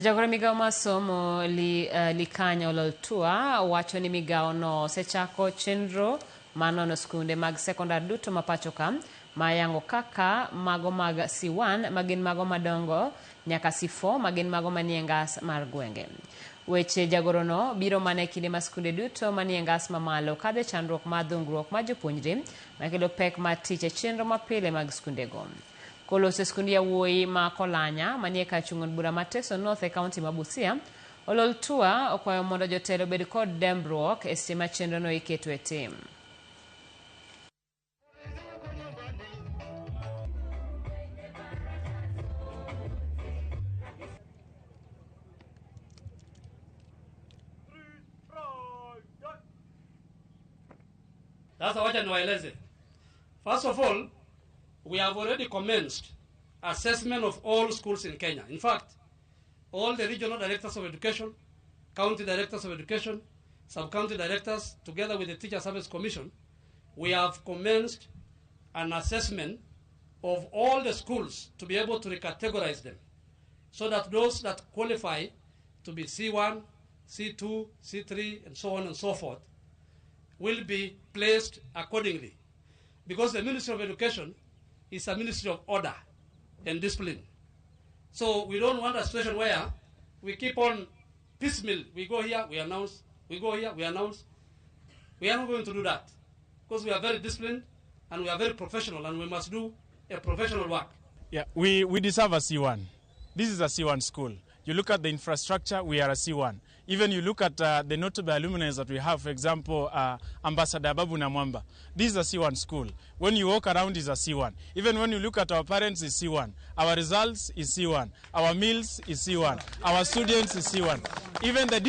Jagoro migao mar somo Likanya Ololtua wacho ni migao no osechako chenro mar nono skunde mag sekondar duto ma pacho ka ma yango kaka mago mag C1 ma gin mago madongo nyaka C4 ma gin mago manie ngas mar gwenge. Weche jagorono biro mana e kinde ma skunde duto manie ngas mamalo kadho e chandruok mar dhungruok mar jopuonjre makelo pek mar tich e chenro mapile mag skundego. Koloso e skund yawuoyi ma Kolanya manie kar chung' od bura ma Teso North e kaunti ma Busia, Ololtua okwayo mondo jotelo obed kod dembruok e seche ma chenrono iketo e tim. Sasa wacha niwaeleze. First of all, we have already commenced assessment of all schools in Kenya. In fact, all the regional directors of education, county directors of education, sub-county directors, together with the Teacher Service Commission, we have commenced an assessment of all the schools to be able to recategorize them so that those that qualify to be C1, C2, C3, and so on and so forth will be placed accordingly. Because the Ministry of Education is a ministry of order and discipline. So we don't want a situation where we keep on piecemeal. We go here, we announce. We go here, we announce. We are not going to do that because we are very disciplined and we are very professional and we must do a professional work. Yeah, we deserve a C1. This is a C1 school. You look at the infrastructure, we are a C1. Even you look at the notable alumni that we have, for example, Ambassador Ababu Namwamba. This is a C1 school. When you walk around, it's a C1. Even when you look at our parents, it's C1. Our results is C1. Our meals is C1. Our students is C1. Even the